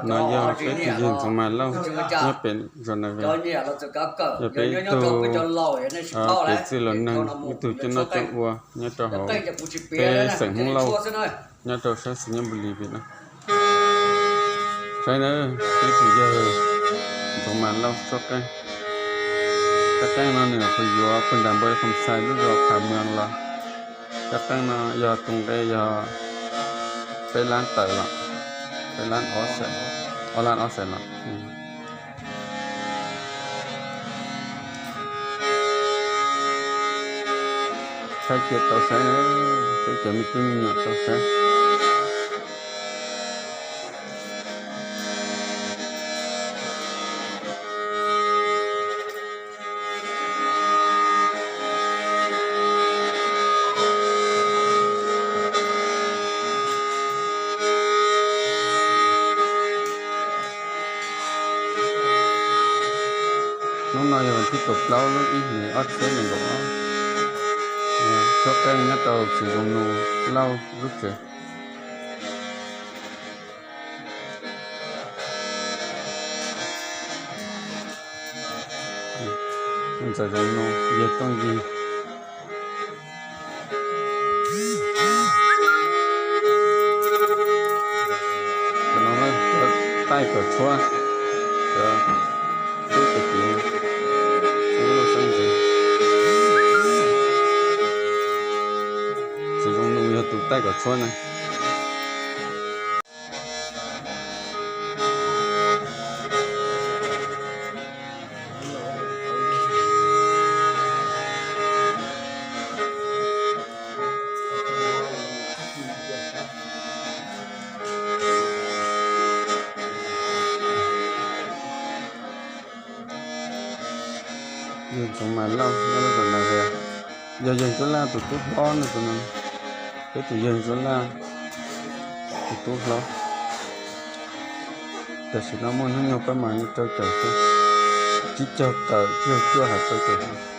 No yog peb tus yawg Ntxoov Mas Lauj nyob pem Geneva, yog peb ib tug kev txwj laus neeg, ib tug coj noj coj ua nyob rau hauv peb xeem Hmoob Lauj nyob rau sab xis nyob Npus Lis pem no. Saib na, peb tus yawg Ntxoov Mas Lauj tsob qeej. Tsob qeej no nws pheej yuav pug nram npoo Khoo Xais lub zos Phav Mws los. Tsob qeej no yog tus nqe yog peb lab tawm los, peb lab ob sawm, ob lab ob sawm los. Saib cia tau saib, peb cov me tub me nyuam tau saib. Hnub no yog vas thib kaum plaub lub ib hlis ob txhiab nees nkaum ob. Tsob qeej nyob rau txiv Zoo Nus Lauj lub tsev. Ntxawm Zoo Nus, yawg Tooj Yig. Cov no cov taij kom tshuab, cov tub cov kiv, xeeb lauj xeeb ntxwv. Txiv Zoo Nus yog tus taij kom tshuab na. Yawg Ntxoov Mas Lauj nyob lub zos Nas Veas, yog yawg Ntsuab Laj tus tub hlob no tus no, peb tus yawg Ntsuab Laj tus tub hlob. Tam sim no muaj hnub nyoog pab mas rau caum xwb, tsib caug tawm tsib caug cuaj hais rau caum xwb.